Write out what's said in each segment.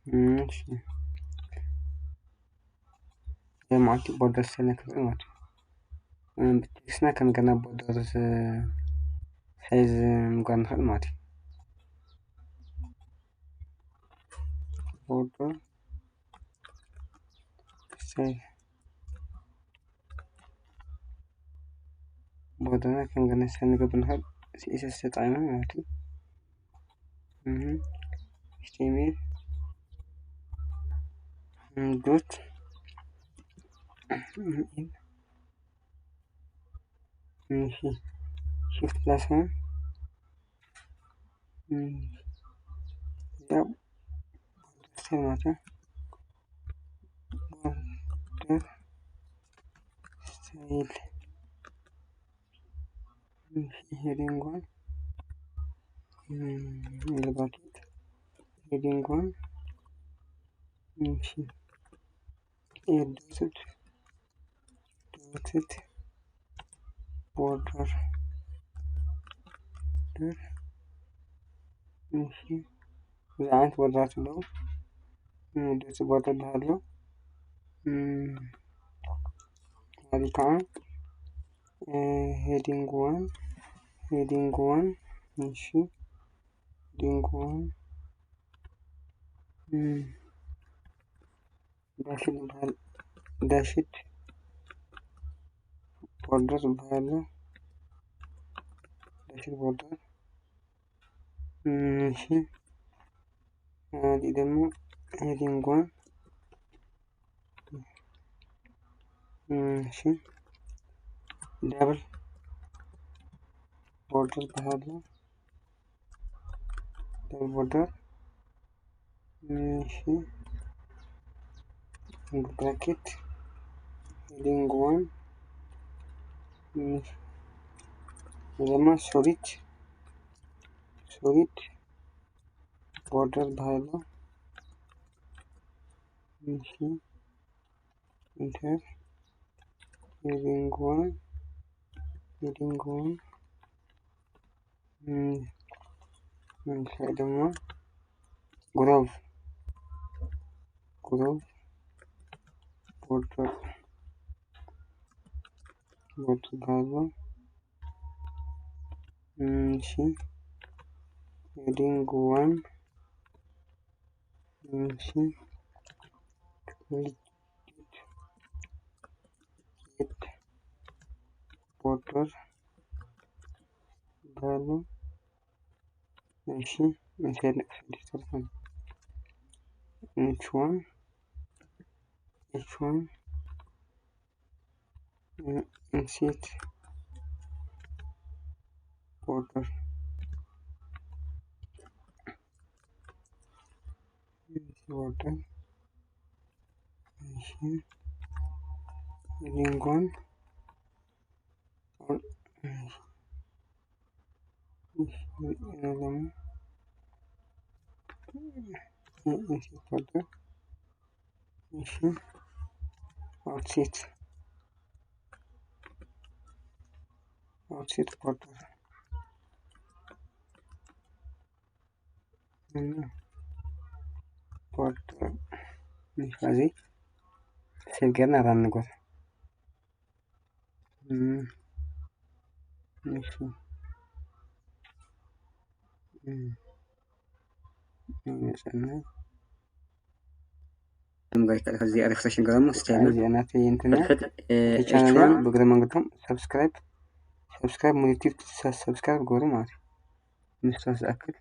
እሺ፣ መዓልቲ ቦርደር ስታይል ክንርኢ ማለት እዩ። ቴክስትና ከም ገና ቦርደር ሳይዝ ምግባር ንኽእል ማለት እዩ። ቦርደር ስታይል ቦርደርና ከም ገና ስታይል ንገብር ንኽእል፣ ሲኤስኤስ ተጠቒምና ማለት እዩ። ኤችቲኤምኤል ዶት፣ እሺ፣ ሺፍት ፕላስ ዋን፣ ያው ስታይል ማለት ነው። ቦርደር ስታይል፣ ሄዲንግ ዋን፣ ሄዲንግ ዋን፣ እሺ፣ ዶትድ ዶትድ ቦርደር፣ እሺ፣ ብዙ ዓይነት ቦርደራት ኣለዉ። ዶትድ ቦርደር ዝበሃል ኣሎ። እዚ ከዓ ሄዲንግ ዋን፣ ሄዲንግ ዋን፣ እሺ፣ ሄዲንግ ዋን፣ ዳሽድ ዝበሃል፣ ዳሽድ ቦርደር ዝበሃል ኣሎ። ዳሽድ ቦርደር፣ እሺ፣ እዚ ድማ ሄዲንግ ዋን፣ እሺ፣ ዳብል ቦርደር ዝበሃል ኣሎ። ዳብል ቦርደር፣ እሺ፣ ብራኬት፣ ሄዲንግ ዋን፣ እሺ፣ እዚ ድማ ሶሊድ፣ ሶሊድ ቦርደር ዝበሃል ኣሎ። እሺ፣ ኢንተር፣ ሄዲንግ ዋን፣ ሄዲንግ ዋን፣ እም፣ እንታይ ድማ ግሮቭ፣ ግሮቭ ቦርደር፣ ቦርደር ባሎ፣ እሺ፣ ሄዲንግ ዋን፣ እሺ፣ ሄድ ቦርደር ባሎ፣ እሺ፣ እንታይ ነቅፍ እንዲተርፈን፣ ኤች ዋን፣ ኤች ዋን፣ ኢንሴት ቦርደር፣ ኢንሴት ቦርደር፣ እሺ፣ ሄዲንግ ዋን፣ እሺ፣ እሺ፣ ደግሞ ኢንሴት ቦርደር፣ እሺ፣ አውትሴት፣ አውትሴት ቦርደር እና ቦርደር፣ እሺ፣ እዚ ሴቭ ጌርና ራን ንግበር። እም፣ እሺ። እም፣ ይመጽና። እም፣ ጋር ይካል ከዚህ ሪፍሬሽ ንገረሙ ስታይል ነው። እዚኣ ናተይ እንትን እያ። ሕድ፣ እ፣ እቲ ቻናል እያ። ኤች ዋን። ብእግረ መንገዶም ሰብስክራይብ፣ ሰብስክራይብ፣ ሙሉ ዩቲዩብ ሰብስክራይብ ግበሩ ማለት እዩ። ምስታስ ዝኣክል።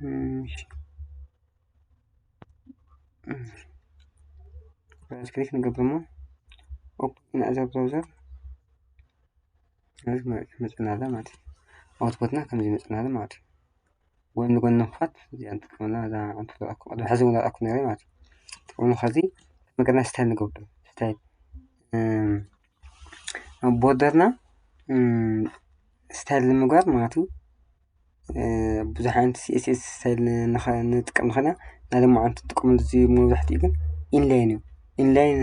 እም፣ እሺ። ራይት ክሊክ ንገብር እሞ ኦፕን ኢን ኣዘር ብራውዘር፣ እዚ መ-፣ መፅና ኣላ ማለት እዩ። ኣውትፑትና ከምዚ መፅና ኣላ ማለት እዩ። ጎኒ ጎኒ ንኽፋት እዚኣ ንጥቀመላ፣ እዛ ኣንተ ዝረኣኩ፣ ቅድሚ ሕዚ እውን ዝረኣኩ ነይረ ማለት እዩ። ጥቕሙ ከዚ መገርና ስታይል ንገብር፣ ስታይል፣ እም፣ ኣብ ቦርደርና፣ እም፣ ስታይል ንምግባር ማለት እዩ። እ፣ ብዙሕ ዓይነት ሲ ኤስ ኤስ ስታይል ን-፣ ንኸ-፣ ንጥቀም ንኽእል ኢና። ናይ ሎማዓንቲ ትጥቀመሉ እዚ መብዛሕትኡ ግን ኢንላይን እዩ። ኢንላይን፣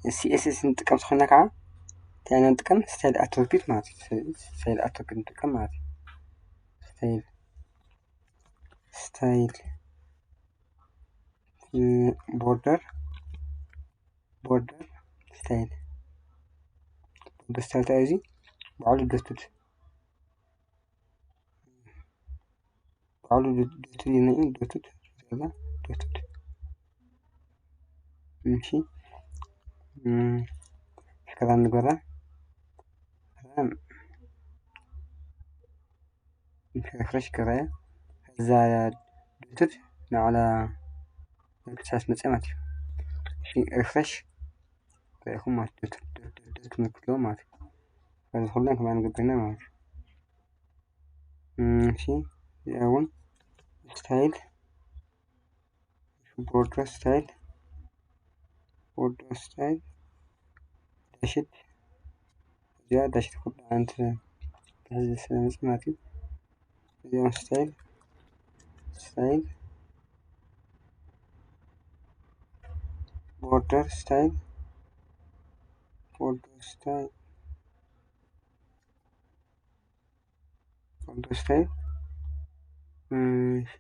እ፣ ሲ ኤስ ኤስ ንጥቀም ዝኾንና ከዓ እንታይ ኢና ንጥቀም? ስታይል ኣትሪቢዩት ማለት እዩ። ስታይል ኣትሪቢዩት ንጥቀም ማለት እዩ። ስታይል፣ ስታይል border border style border style እንታይ እዩ እዚ ባዕሉ dotted ባዕሉ dotted እዩ ዝኒአ dotted ዘላ dotted እሺ እስከዛ ንገራ refresh ገራያ እዛ dotted ንዓላ ምልክት ሳስ መፅያ ማለት እዩ refresh ሪኢኹም ማለት dotted ምልክት ኣለዎ ማለት እዩ እዚ ኩለን ከማን ገብርና ማለት እዩ እሺ እዚኣ እውን style border style border style dashed እዚኣ dashed ኩሉ ዓይነት ስለምፅ ማለት እዩ እዚኦም style style border style border style border style እሺ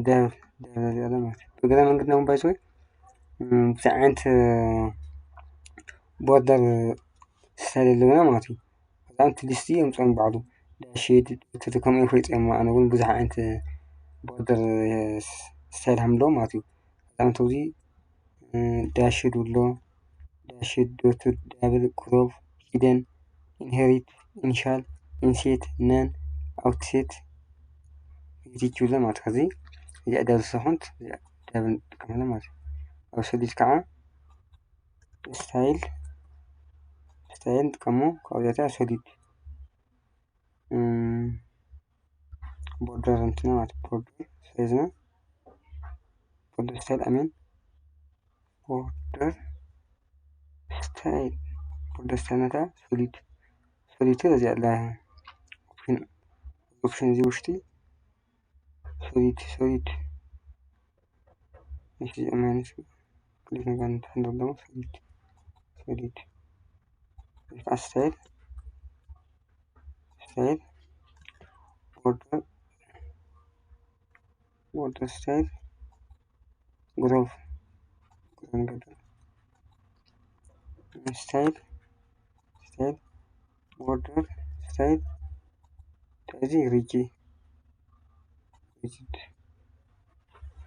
ደብል ደብል እዚኣ ማለት እዩ ብገዛ መንገድ ነው ባይዞይ ብዙ ዓይነት border style ኣለውና ማለት እዩ እዛም ትሊስቲ የምፅኦም ባዕሉ dashed እቲ ከምኡ ይፈልጥ እዮም ኣነ እውን ብዙሕ ዓይነት border style ሃምለዎ ማለት እዩ እዛም ተውዚ dashed ውሎ dashed dotted double groove hidden inherit initial inset none outset reticule ማለት ከዚ እዚኣ ደብል ሰኾንት ደብል ንጥቀመለ ማለት እዩ ኣብ ሰሊድ ከዓ style style ንጥቀሞ ካብዚኣታ ሰሊድ border እንትና ማለት border size ና border style ኣሜን border style border style ነታ solid solid እዚኣ ኣላ option option እዚ ውሽጢ solid solid እሺ ማይነስ ክሊክ ነገር እንትን ደግሞ solid solid style style border border style groove style style border style እዚ rigid rigid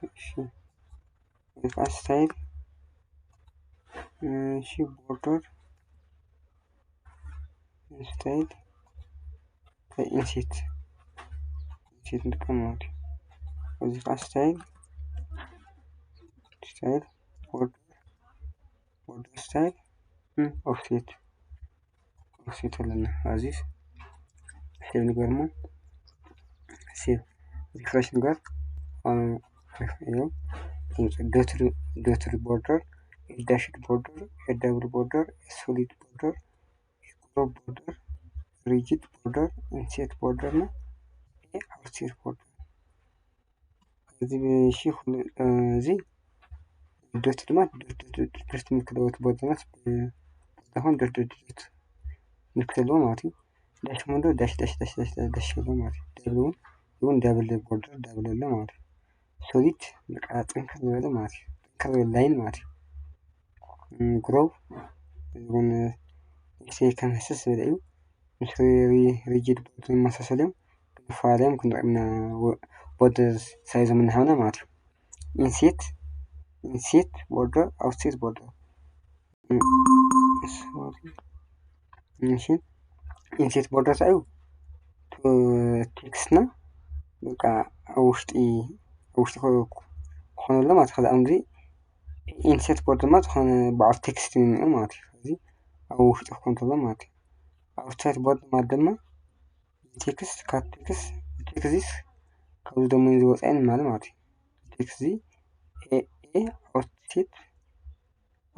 እሺ style እሺ border style inset inset ንጥቀም ማለት እዩ እዚ ከዓ style style border border style offset offset ኣለና ኣብዚ save ንገርሞ save refresh ንገር dotted border dashed border double border solid border groove border rigid border inset border እና outset border እዚ ብሺ እዚ dot ድማ dot ምልክት ኣለዎ border ና ዝኾን dot dot dot ምልክት ኣለዎ ማለት እዩ dash ሞ dash dash dash dash dash ኣለዎ ማለት እዩ double እውን እውን double border double ኣሎ ማለት እዩ solid በቃ ጥንክር ዝበለ ማለት እዩ ጥንክር ዝበለ line ማለት እዩ groove እውን ንእሽተይ ከም ህስስ ዝበለ እዩ ምስ rigid border ዝመሳሰሉ እዮም ክንፈላለዮም ክንጠቅምና border size ም እናሃብና ማለት እዩ inset inset border outset border inset border ታይ እዩ text ና በቃ ኣብ ውሽጢ ኣብ ውሽጢ ክኾነሎ ማለት ከዚ ኣምዚ inset border ድማ ዝኾነ በዓል text ይመፅእ ማለት እዩ ከዚ ኣብ ውሽጢ ክኾን ተሎ ማለት እዩ outside border ማለት ድማ text ካብ text text ዚስ ካብዚ ደሞ ዝወፃእን ማለት ማለት እዩ text ዚ outset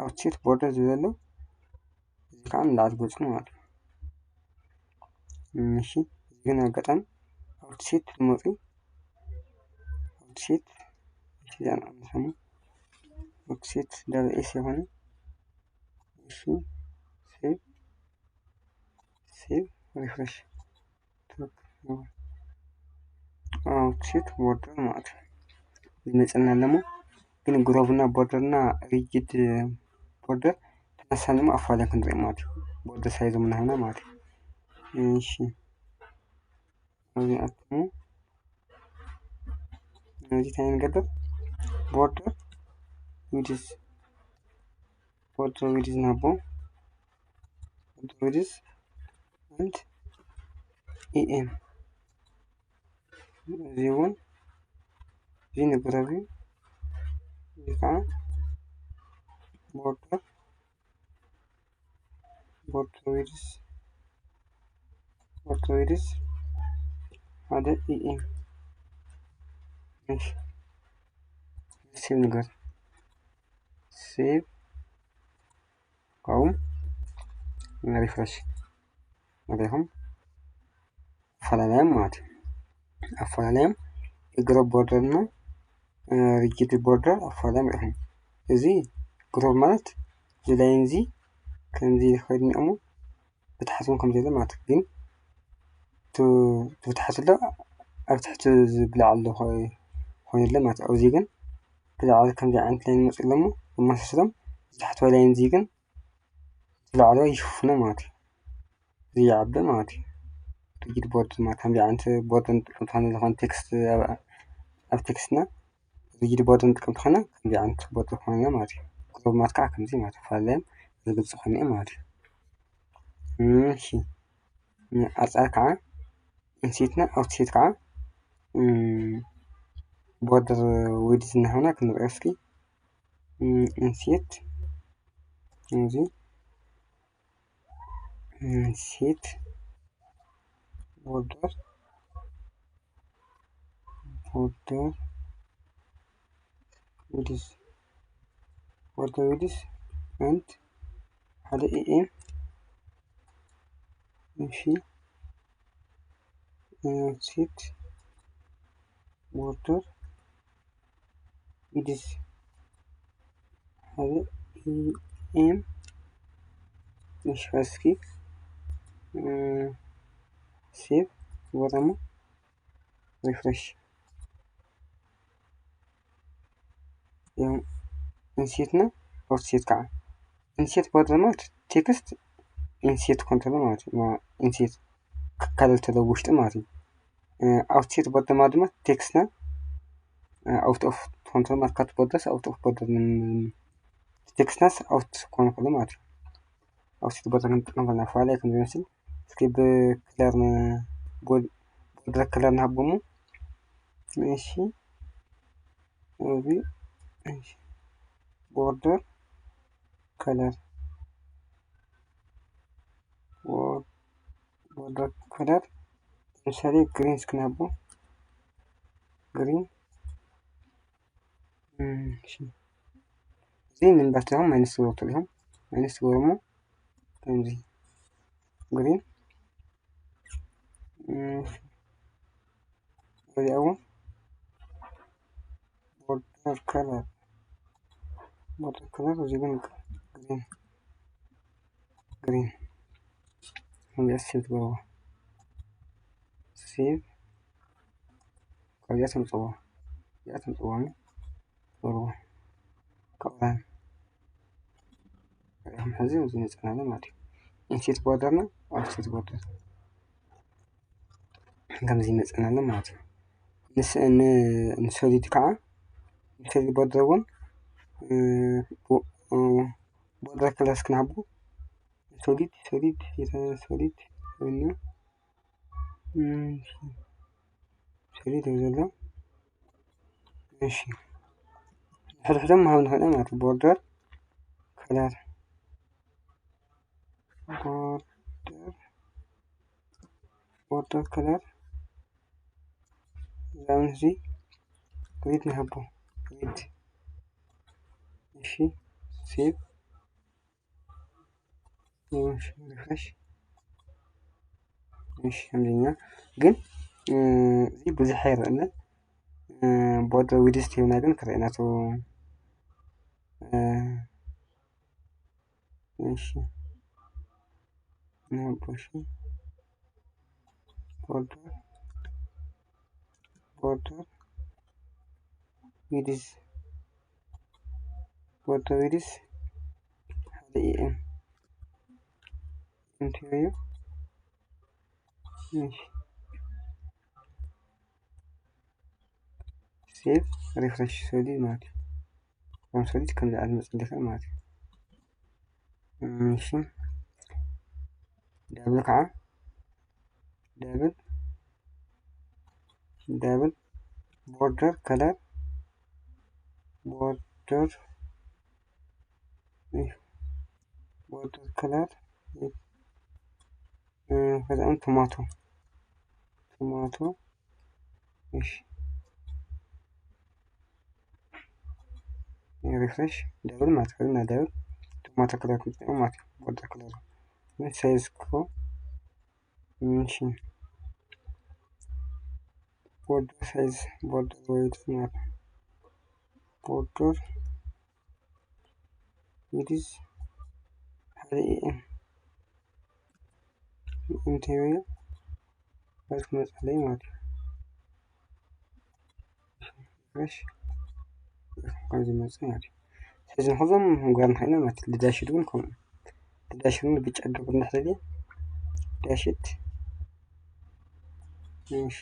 outset border ዝበሎ እዚ ከዓ ንላዕሊ ገፁ ማለት እዩ እሺ እዚ ግን ኣጋጣሚ outset ዝመፁ outset እዚኣን ኣምሳሙ outset double s የኾነ እሺ save save refresh outset border ማለት እዩ ዝመፀና ኣለሞ። ግን ግሮቭ እና ቦርደር እና ሪጅድ ቦርደር ተመሳሳሊ እሞ ኣፋልዮም ክንርኢ ማለት እዩ። ቦርደር ሳይዞም እናሃብና ማለት እዩ። እሺ፣ ኣብዚ ኣትሙ፣ እዚ እንታይ ንገብር? ቦርደር ዊድዝ፣ ቦርደር ዊድዝ ንሃቦ፣ ቦርደር ዊድዝ and ኢኤም። እዚ እውን እዚ ንግረብ እዩ። እዚ ከዓ ቦርደር፣ ቦርደር ዊድዝ፣ ቦርደር ዊድዝ ሓደ ኢኤም። እሺ፣ ሴቭ ንገር። ሴቭ ካብኡ ሪፍረሽ ንሪኢኹም። ኣፈላለዮም ማለት እዩ። ኣፈላለዮም ግሮብ ቦርደር እና ሪጅድ ቦርደር ኣፈላለዮም ሪኢኹም። እዚ ግሮብ ማለት እዚ ላይን እዚ ከምዚ ይኸይድ እሞ ብታሕቲ እውን ከምዚ ኣሎ ማለት እዩ። ግን እቲ ብታሕቲ ኣሎ ኣብ ትሕቲ እዚ ብላዕሊ ኮይኑ ኣሎ ማለት እዩ። ኣብዚ ግን ብላዕሊ ከምዚ ዓይነት ላይን መፅኡ ኣሎ እሞ ብመሳሰሎም እዚ ታሕተዋይ ላይን እዚ ግን እቲ ላዕለዋይ ይሽፍኖ ማለት እዩ። እዚ ይዓቢ ማለት እዩ። ሪጅድ ቦርደር ማለት ከምዚ ዓይነት ቦርደር ንጥቀም ተኾነ ዝኾነ ቴክስት ኣብ ቴክስትና ሪጅድ ቦርደር ንጥቀም ተኾነ ከምዚ ዓይነት ቦርደር ኮይና ማለት እዩ። ግሮብ ማለት ከዓ ከምዚ ማለት እዩ። ፈላለዮም እዚ ግልፂ ኮይኑ ማለት እዩ። እሺ፣ ኣፃር ከዓ ኢንሴት እና ኣውትሴት ከዓ ቦርደር ዊድዝ እናሃብና ክንሪኦ እስኪ። ኢንሴት እዚ ኢንሴት ቦርደር፣ ቦርደር ዊድዝ፣ ቦርደር ዊድዝ and ሓደ ኢኤም። እሺ፣ ኢንሴት ቦርደር ዊድዝ ሓደ ኢኤም። እሺ፣ እስኪ ሴቭ ግበረሞ፣ ሪፍሬሽ። ኢንሴት እና ኣውትሴት ከዓ፣ ኢንሴት ቦርደር ማለት ቴክስት ኢንሴት ኮንትሮል ማለት እዩ። ኢንሴት ክካለል ተሎ ውሽጢ ማለት እዩ። ኣውትሴት ቦርደር ማለት ድማ ቴክስትና ኣውት ኦፍ ኮንትሮል ማለት ካት ቦርደርስ ኣውት ኦፍ ቦርደር፣ ቴክስትናስ ኣውት ክኾን ከሎ ማለት እዩ። ኣውትሴት ቦርደር ክንጥቀም ከለና ፋላይ ከም ዝመስል እስኪ ብክለር ቦርደር ከለር ንሃቦሙ። እሺ፣ እዚ ቦርደር ከለር፣ ቦርደር ከለር ለምሳሌ ግሪን እስኪ ንሃቦ፣ ግሪን። እሺ፣ እዚ ንምንባር ትሪኹም ማይነስ ትገብሩ ትሪኹም፣ ማይነስ ትገብሩ እሞ ከምዚ ግሪን። እሺ፣ እዚኣ እውን ቦርደር ከለር፣ ቦርደር ከለር እዚ ግን ግሪን፣ ግሪን። ከምዚኣ ሴቭ ትገብርዎ፣ ሴቭ ካብዚኣ ተምፅዎ፣ እዚኣ ተምፅዎ። ዞርዎ። ካብኡ ሪኢኹም ሕዚ እዚ ይመፅና ኣሎ ማለት እዩ። ኢንሴት ቦርደር እና ኣውትሴት ቦርደር ከምዚ ይመፅና ኣሎ ማለት እዩ። ንስ-፣ ን-፣ ንሶሊድ ከዓ፣ ንሶሊድ ቦርደር እውን፣ እ፣ ቦ-፣ እ፣ ቦርደር ከለርስ ክንሃቦ። ሶሊድ፣ ሶሊድ፣ የተ-፣ ሶሊድ፣ እና፣ እ፣ ሶሊድ እዩ ዘሎ። እሺ፣ ሕድሕዶም ምሃብ ንኽእል ማለት እዩ። ቦርደር ከለር፣ ቦርደር፣ ቦርደር ከለር፣ እዛ እውን እዚ ሪድ ንሃቦ፣ ሪድ። እሺ፣ ሴቭ። እሺ፣ ሪፍሬሽ። እሺ፣ ከምዚኛ ግን፣ እ፣ እዚ ብዙሕ ኣይረኣናን። እ፣ ቦርደር ዊድዝ ተሂብና ግን ክረአና ቱ፣ እ፣ እሺ፣ ንሃቦ፣ እሺ፣ ቦርደር፣ ቦርደር width border width ሓደ E M እንተዩ save refresh ሰዲ ማለት እዩ። ከም ሰዲ ከም ዝኣል መፅልካ ማለት እዩ። እሺ double ከዓ double double border color border border color ከዛን tomato tomato እሺ refresh double ማለት ከዚ እና double tomato color ክንጥቀም ማለት እዩ። Border color size እኮ እሺ border size border weight ማለት border width ሓደ E M እንተይበዮ በዚ ክመፅለይ ማለት እዩ። refresh ከም ዝመፅእ ማለት እዩ። ስለዚ ንክዞም ንጓር ንክኢና ማለት እዩ። ዳሽድ እውን ከምኡ ዳሽድ እውን ብጫ ዶብ እንድሕር ዳሽድ እሺ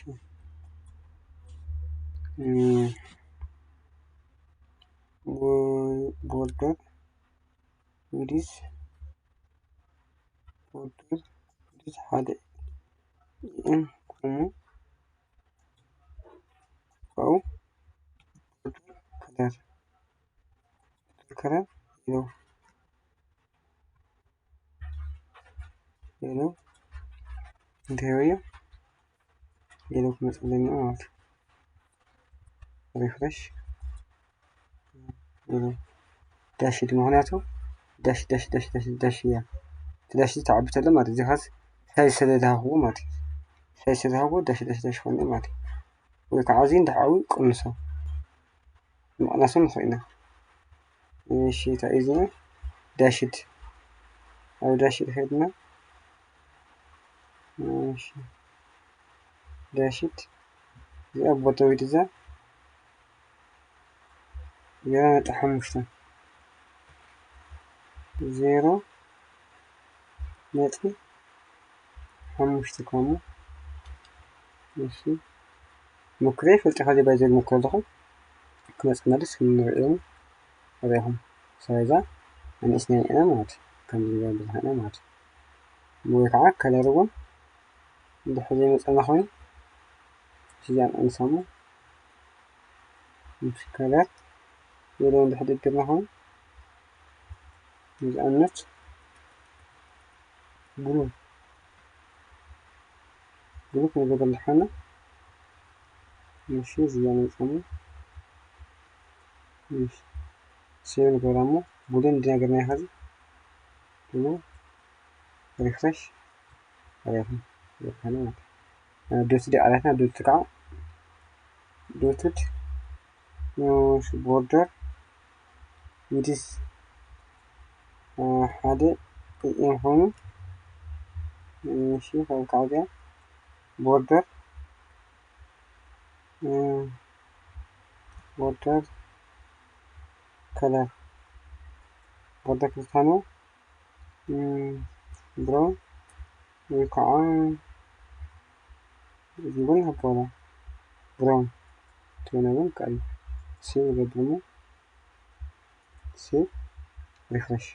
border width border width ሓደ E M ኮሙ ካብኡ border color border color yellow yellow እንተይበዮ yellow ክመፅለኒ ማለት እዩ። refresh yellow ዳሽድ ምክንያቱ dash dash dash dash dash እያ። እቲ dash እዚ ተዓቢ ተሎ ማለት እዩ። እዚ ኻስ size ስለ ዝሃብዎ ማለት እዩ። Size ስለ ዝሃብዎ dash dash dash ኮይኑ ማለት እዩ። ወይ ከዓ እዚ እንድሕር ዓብዩ ቅንሶ ምቕናሶ ንኽእል ኢና። እሺ እንታይ እዩ እዚ? ዳሽድ ኣብ ዳሽድ ሄድና እሺ ዳሽድ እዚኣ border width እዛ ዜሮ ነጥቢ ሓሙሽተ ዜሮ ነጥቢ ሓሙሽተ ኮማ እሺ ሞክረ ይፈልጥ ከዚ ባይዘል ሞክረ ኣለኹ ክመፅእ መልስ ክንሪኦም ሪኹም ስለዛ ኣንእስና ኢና ማለት እዩ። ከምዚ ዝበለ ብዙሕ ኢና ማለት እዩ። ወይ ከዓ color እውን እንድሕር ዘይመፀና ኮይኑ እዚኣን ኣንሳሞ ምስ color yellow እንድሕር ደቢርና ኮይኑ ንኣብነት blue blue ክንገብር ኣለና። እሺ እዚኣ መፃና እሺ save ንገብራ እሞ blue እንድነገርና ይኸዚ blue refresh ሪኹም ይርከነ ማለት እዩ። dot ዲኣ ኣላትና dot ከዓ dotted ንኡስ border width ሓደ E M ኮይኑ እሺ ካብ ካብዚኣ border border color border ክልታኑ brown ወይ ከዓ እዚ እውን ሃቦና brown ትኾነ እውን ቀይ save ይገብርሞ save refresh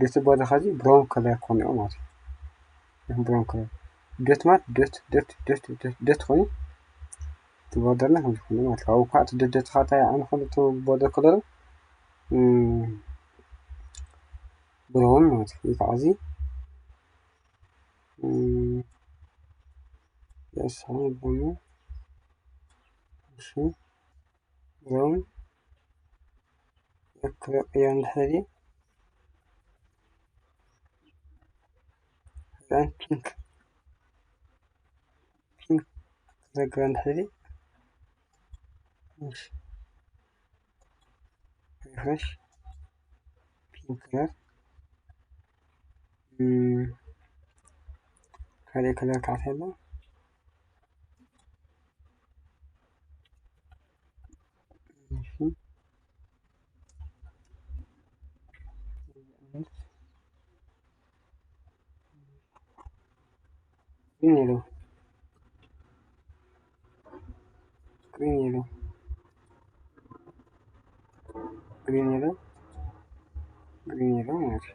dot border ኸዚ brown color ክኾን እዩ ማለት እዩ። brown color dot ማለት dot dot dot dot dot ኮይኑ እቲ border ና ከም ዝኾነ ማለት እዩ። ኣብኡ ከዓ እቲ dot dot ኸዓ እንታይ ኣነ ኾነ እቲ border color brown ማለት እዩ። ወይ ከዓ እዚ yes ኸዓ brown እሺ brown ክረቅያ እንድሕር እዚኣን pink pink ክረግራ እንድሕር እዚ refresh pink color ካልእ color ከዓ ኣሎ Screen yellow. Screen yellow. Screen yellow. Screen yellow ማለት እዩ።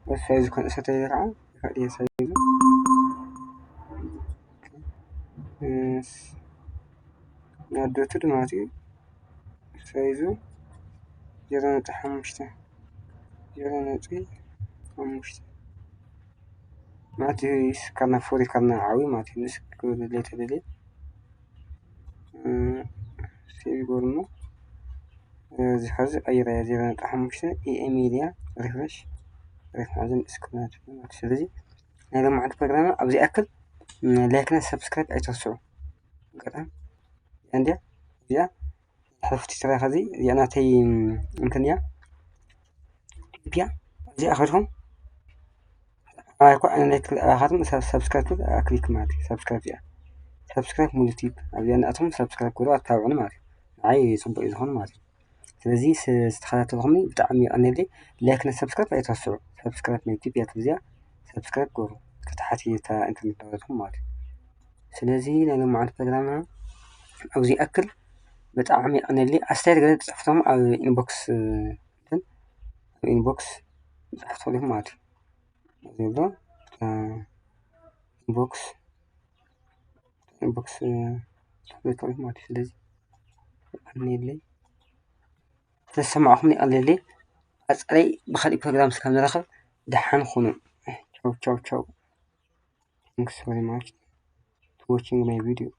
በስ ሳይዙ ክንእሰተ ይረዓ ይፈቅድ እየ ሳይዙ። እስ ናዶቱ ድማት እዩ። ሳይዙ ዜሮ ነጥቢ ሓሙሽተ፣ ዜሮ ነጥቢ ሓሙሽተ ማለት እዩ። ይስከርና ፎሪ ከርና ዓዊ ማለት እዩ። ንስ ክብልለ ተደልየ ሴቭ ይገብርሞ። እዚ ኸዚ ቀይረ ዜሮ ነጥቢ ሓሙሽተ ኢኤ ሚድያ ሪፍሬሽ ሪፍ ሓዘን እስክሪናት ማለት። ስለዚ ናይ ሎማዓንቲ ፕሮግራም ኣብዚ ኣክል። ላይክና ሰብስክራይብ ኣይትረስዑ። ቀጣ እንዲያ እዚኣ ሕፍቲ ስራ ኸዚ እዚኣ ናተይ እንትን እያ። ኢትዮጵያ እዚኣ ኸድኩም ኣይኮ ኣነ ክልኣኻትም ሰብስክራይብ ክሊክ ማለት እዩ። ሰብስክራይብ እዚኣ ሰብስክራይብ ሙሉ ቲፕ ኣብዚኣ ንኣትኩም ሰብስክራይብ ክብሉ ኣተባብዑኒ ማለት እዩ። ንዓይ ጽቡቅ እዩ ዝኾን ማለት እዩ። ስለዚ ዝተኸታተልኩምኒ ብጣዕሚ ይቐንየለይ። ላይክ ነ ሰብስክራይብ ኣይትረስዑ። ሰብስክራይብ ናይ ኢትዮጵያ ቲቪ እዚኣ ሰብስክራይብ ግበሩ። ተታሓቲ እታ ኢንተርኔት ዳውለትኩም ማለት እዩ። ስለዚ ናይ ሎማዓንቲ ፕሮግራምና ኣብዚ ኣክል። ብጣዕሚ ይቐንየለይ። ኣስተያየት ገለ ትጽሕፍቶም ኣብ ኢንቦክስ እንትን ኣብ ኢንቦክስ ጻሕፍቶ ኣለኹም ማለት እዩ። እዚ ብሎ ኢንቦክስ ኢንቦክስ ጽሕፍቶ ኣለኹም ማለት እዩ። ስለዚ ይቐንየለይ። ስለዝሰማዕኹም ይቐንየለይ። ቀጻሊ ብኻሊእ ፕሮግራም እስካብ ንራኸብ ደሓን ኩኑ። ቻው ቻው ቻው። Thanks very much to watching my video.